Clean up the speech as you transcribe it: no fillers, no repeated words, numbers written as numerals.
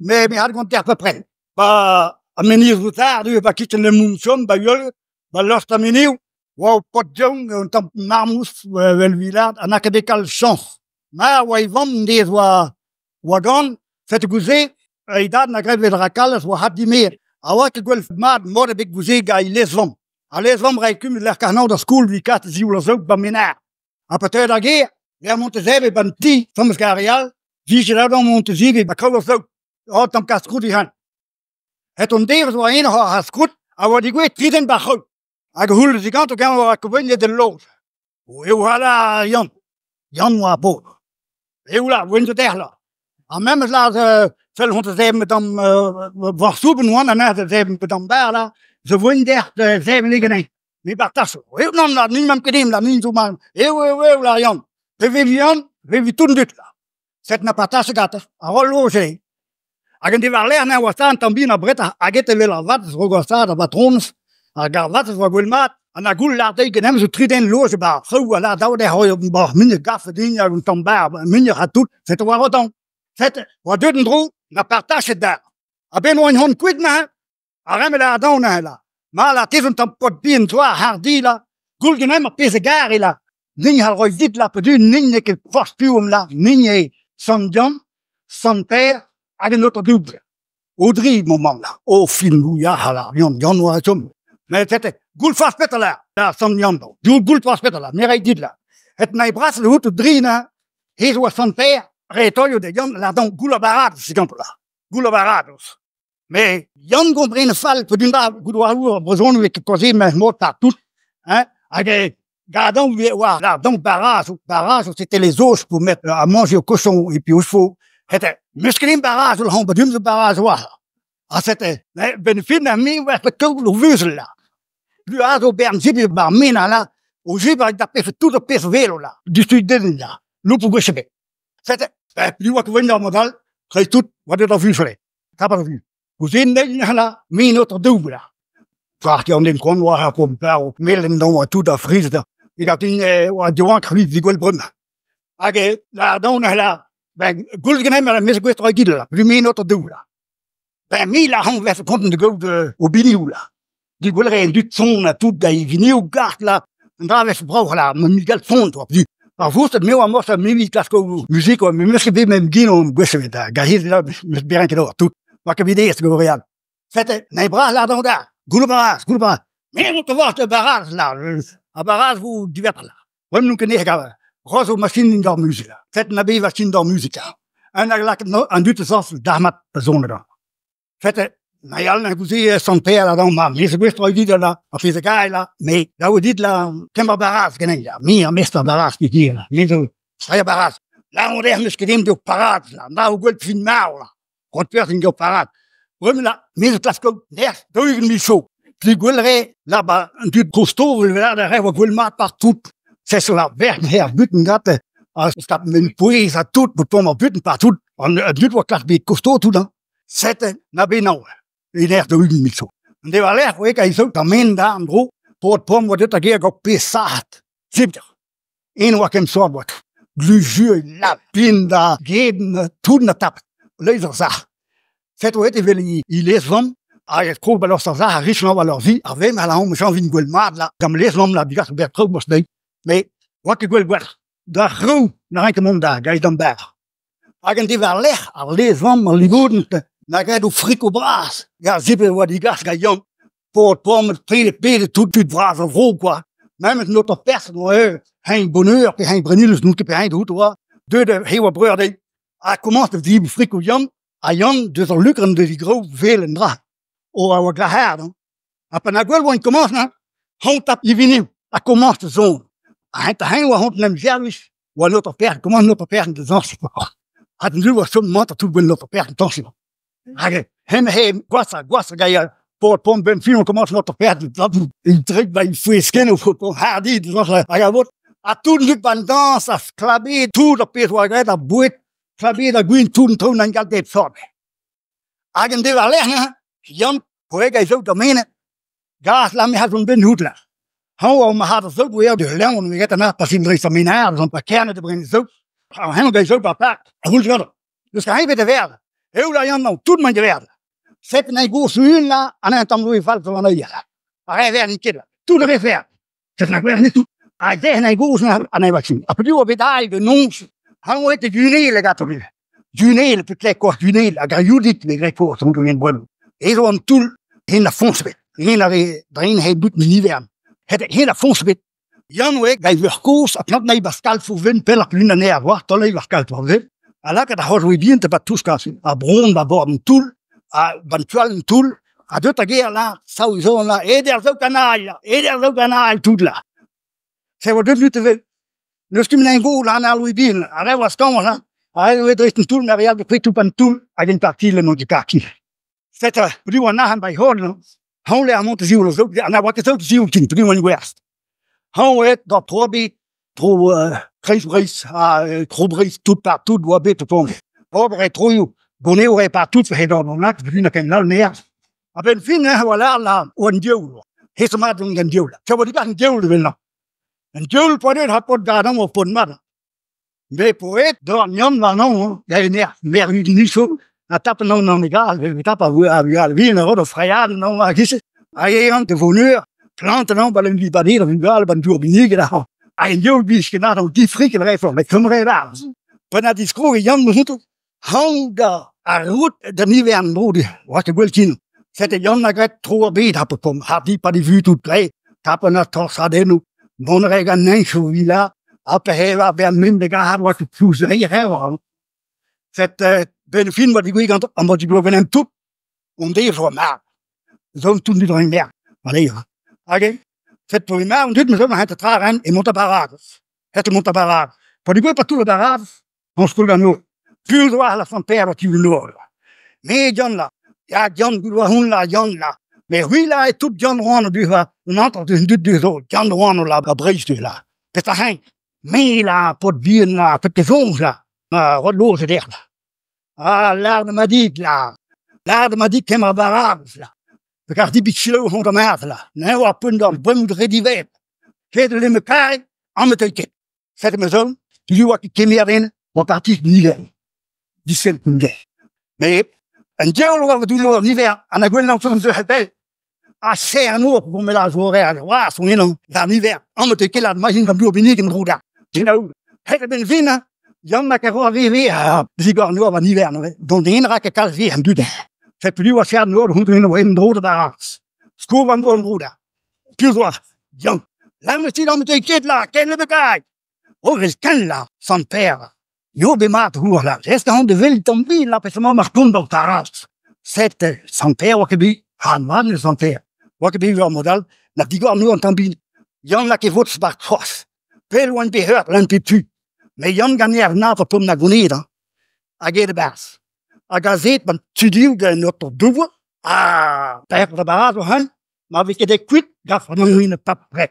Me me c'hall gontañ bepred. 'Ba ar menezioù tard ivez 'ba kichen ar Monson 'ba Uhelg 'ba lost ar menezioù 'oa ur paotr yaouank un tamm marmouz evel Willard ha n'a ket bet kalz chañs. Ma oa e vamm dezhi 'oa 'oa gant setu goude-se e dad 'na graet 'vel rakalez 'oa addimeet ha 'oa ket gwell mat mod ebet goude gant e lez-vamm. Al lez-vamm 'rae kumun lec'h karr-nañ d'ar skol evit kas da ziv eur 'ba Menard. Ha pa teuer d'ar gêr, lec'h mont da zebriñ 'ba 'n ti, 'memes gant ar re all, 'vije dav deomp mont da zebriñ 'ba kraou ar saout. Oh, tamm kass-krout e ran. Het an devezh 'oa en hor c'hass-krout a oa degouezhet tri den 'ba 'r c'hraou. Hag a c'houlenn diganto eñ 'oa kovenet el lod. Eo hala Yann. Yann 'oa ar paotr. Eo la, oan zo dec'h la. Ha memes lâr sell hon da zebriñ tamm war soubenn 'oan ha neuze da zebriñ tamm bar la, zo voen dec'h da zebriñ ganin. Me 'bartaso. Eo nann la, ni 'mamp ket din la, ni zo ma. Eo eo eo lâr Yann. Pe vez Yann, 'vez tout an dud la. Set na partajet gantañ, ar roll loje. Hag an diwar-lerc'h ne oa un tamm bihan abretoc'h hag evel ar vatezh 'raok ar stad ar batronez hag ar vatezh 'oa gwell mat ha na goull lâr dezhi ganeomp zo tri den lojet 'ba ar c'hraou ha lâr dav dezhe 'ba muioc'h gafe din hag un tamm bar muioc'h ha tout setu 'oa rotañ. Set 'oa deuet en-dro na partachet da. A-benn 'oan hont kuit neuze Ar re-mañ a daon neuze la. Ma la te zo un tamm paotr bihan toi hardi la. Goull ganeomp ar pezh a gare la. Nin c'hall roiñ dit la pedu nin n'eo ket forzh piv omp la. Nin eo Sant Yann, Sant Pêr hag an aotrou Doue. O dri emañ mamm la. O filmoù ya la Yann Yann oa chom. Met sete goull forzh petra la. La Sant Yann Goul goul forzh petra la. Me ray dit la. Het nay bras out o dri na. He zo oa Sant Pêr, re taolioù da Yann la daon goull ar baradoz ganto la. Goull ar baradoz. Mais Yann gomprene fall peogwir da goût war ar brezhoneg eo ket kaozeet memes mod partout hein hag gadañ war ar daou barazoù barazoù c'était les os pour mettre à manger aux cochons et puis aux chevaux C'était 'meus ket din barazoù 'c'hañ ba du-mañ zo barazoù war ha c'était 'benn fin ar me 'oa kaout o vuzul là Du aze o bern zibr 'ba ar menaj là o zibr hag ar pezh tout ar pezh velo là diouzhtu den là loup gwech ebet C'était piv oa ket ar mod all dreist-tout oa deut ar vuzul Tap ar vue. Ouzhin la, me n'aotrou Doue la. Parti an den koant war ar pomp melen dañ ha tout ar friz da. E gav din oa diwank c'hwi evit gwell bremañ. Hag la daon la, ben goulz ganin me zo gouest ra gil la, me n'aotrou Doue la. Ben me la hañv vefe kontant da gaout o binioù la. Digwell 'rae an dud son ha tout da vinioù gart la. An dra 'vefe brav la, ma migall son toi. Ar voused me 'oa morse me 'vit klask muzik oa me 'meus ket bet me'm gino gwech ebet da gahiz la 'meus bezañ ket ober tout. 'Oa ket bet aes gant re all. Sete, n'eo bras lâr da goullo bras, goullo bras. Me 'vo ket war baraz la, ar baraz 'vo divertoc'h la. Bremañ n'on ket nec'het gav. Roz zo machin d'ar muzik la. Fet na bet machin d'ar muzik la. Un hag lakaet an dud da zañsal dalc'hmat da zonet da. Fete, na yal na gouze Sant Pêr la ma me zo gouest dit la, ar pezh a gae la, me dav dit la kemm ar baraz ganin la, me ar mestr ar baraz ki dir la, me zo stray ar baraz. La on ec'h n'eus ket din d'ho parad la, na o gwell fin marv la, rot perzh din d'ho parad. Bremañ la, me zo klask kaout nerzh 40 mil cho. Pli gwell re, la ba an dud kozh-taol la da re oa gwell mat partout. C'est sur la vern her butun gante, ha stap men pouez ha tout, bo tomm ar butun partout. An dud oa klask bet kozh-taol tout hein. Sete na benañ e lec'h 40 mil zo. An deiz war-lerc'h oe ka zo da men da an dro, paotr pomm oa deuet da gêr gant pezh sac'had. Zebr. En oa ken sort oa. Glujur, lapin da geden, tout na tapet. Leizh ar sac'h. Set oa evel e lez-vamm, hag e krog ba lors ar sac'h, ar richlañ war lor zi, ar vemm a lâr 'm vin gwell mat là, gant lez-vamm là, digas ober traoù mos dezhi. Mais oa ket gwell gwelloc'h. D'ar c'hraou na rank ket mont da gais d'an bar. Hag an diwar-lerc'h, ar lez-vamm, al liboudenn, 'na graet o friko bras. Ya, zebret e oa digas gant Yann. Paotr pommet, predet, pedet, tout tud vras ar vro, kwa. Memes an aotrou person oa eu, heñ Bonheur pe heñ Brennilez, n'on ket pe heñ out oa. Deuet he oa breur dezhi. Ha komañs da zebriñ friko Yann, ha Yann deus al lukrenn deus e graou 'vel un dra. O a oa glac'haret hañ. Ha pa 'na gwell 'oa komañs neuze, hoñ tap e viniou ha komañs da zont. Ha heñ ha heñ 'oa 'ont en em servij 'oa an aotrou person, komañs an aotrou person da zañsal. Ha d'an dud 'oa chom mat ha tout gant an aotrou person dañsal. Hag hen he gwashañ gwashañ gae paotr pont benn fin komañs an aotrou person da drek 'ba e fouezkennoù hardi da zañsal hag a vot. Ha tout an dud 'ba an dañs a sklabe tout ar pezh 'oa graet ar boued, sklabe da gwin tout an traoù 'na gall bep sort. Hag an deiz war-lerc'h neuze, Yann, poeg a zeu da Mened, gaz la me c'hall dont benn out la. Hañv oa ma c'had a zeu eo de Leon eget an pa sin dreist ar Menard, zon pa Kerne da bren zeu. Ha heñ da zeu ba park, a c'houlz gantañ. N'eus ket eñ bet da verz. Eoul a yann tout mañ deverd. Sep n'eñ gozh un là, an un tamm louis fall zo an œil là. Ar re vert n'int ket là. Tout re vert. Set na gwerzh tout. Hag dec'h n'eñ gozh an eñ vaccin. Ha pedu oa bet ail de noñs. Ha oa et Gunel gato. Gunel, peut-être quoi Gunel, hag ar Judith me graet forzh on gen bremañ. Ez oa an toull, hen a foñs bet. Hen a vez drein he bout nivern. Hen a foñs bet. Yann oa gant e veur kozh ha plant anezhi 'ba skalfoù-wenn pelloc'h l'un anezhe war taol war skalfoù-wenn ha lakaat ar c'hozh bihan da touskañ ar bronn 'ba bord an toull ha 'ba 'n tu all an toull ha deut da gêr là sav zo là aet er saout an là aet er saout an ael tout là. Se oa deut dut evel n'eus ket met en go là an Louis bihan ar re oa skañv là ha aet oa dreist an toull ma reas bet tout an toull hag en parti le mont du Setu piv an arc'hant 'ba e c'horn Hañv lec'h mont da ziwall o saout na oa ket saout ziwall ken peogwir oant gwerzh. Hañv aet d'an tro ebet tro Kreiz-Breizh ha tro Breizh tout partout oa bet o tont. Ober e troioù goneour eo partout he-doa an akt na ken all nerzh. A-benn fin eñ oa lâret la oa an diaoul. Hezh mat on gant an diaoul. Kaout a an diaoul evel-mañ. An diaoul p'oa deuet ha paotr gadon oa paotr mat. Me poet dorn Yann warnañ da ener merc'h ha tap an an egal tap ar vugale vihan a ro da frailhadenn anezhañ a-giz hag e ran da voneur plant anezhañ ba l'envi badet ar vugale ban dour binniget ac'hañ hag en div blij ket mat an difrik e refomp met Kembre e-barzh pa na diskrog Yann outo hañv da ar rout da nivern bro oa ket gwell ken sete Yann a graet tro ar bed ha pom hardi pa di vu tout tre tap an torsadennoù mont a rae gant heñchoù vila ha pe war bezañ mont da gac'hat oa ket plouz reiñ revr Set benn fin oa degouezhet gantañ amañ digor ganin tout on deus oa marv zo tout dud an merc'h anezhañ hag eñ set pa vez marv an dud ma zo hent tra ren e mont da baradoz het mont da baradoz pa degouezh pa tout da baradoz on skol gant nor piv zo war la Sant-Pêr oa tu nor me Yann là ya Yann goût oa hon là Yann là mais c'hwi là e tout Yann Roan du va un hanter deus an dud du zo Yann Roan là ba Breizh du là petra heñ Me là, paotr bihan là, pet ket soñj là, ma rod lojet dec'h là. Ah, lâr ma dit là, lâr ma dit kemer ar baradoz là. Peogwir dit bet selaou hon da mat là. Neuze oa poent d'ar boemoù dre diwezhat. Ket le me karet, amañ teu ket. Sete ma zon, tu oa ket kemer den, oa parti niver. Disent niver. Mais an diaoul oa douleur an niver, an a gwellañ zo zo bell. Ha serr an nor pour me zo ar vras on ennañ war niver. Amañ teu ket lâret ma gant dour binnig en dro da. Genaou. Het a-benn fin hein, Yann ma karo a veve ha digor nor war niver neuze. Dont den ra ket kalz an dud. Fet piv a serr nor hon en en dro da baradoz. Skourr an dro en dro da. Piv zo Yann. Lâret ti amañ teu ket là, ken le bekai. O vez ken là, Sant Pêr. Yo bet mat hour là. Est an de wel tamm bihan là peseurt mar kont d'an taras. Set Sant Pêr oa ket bet. Ha mat eo Sant Pêr. Oa ket bet ur mod all. Na digor nou an tamm bihan. Yann lak e vot spart c'hoazh. Pell oan bet heur l'un pep tu. Met Yann gane ar nav o tont na gonid hein. Hag aet e-barzh. Hag azet ban tudioù gant an aotrou Doue. Ha Pêr da baradoz hein. Ma vez ket kuit gaf an pap prep.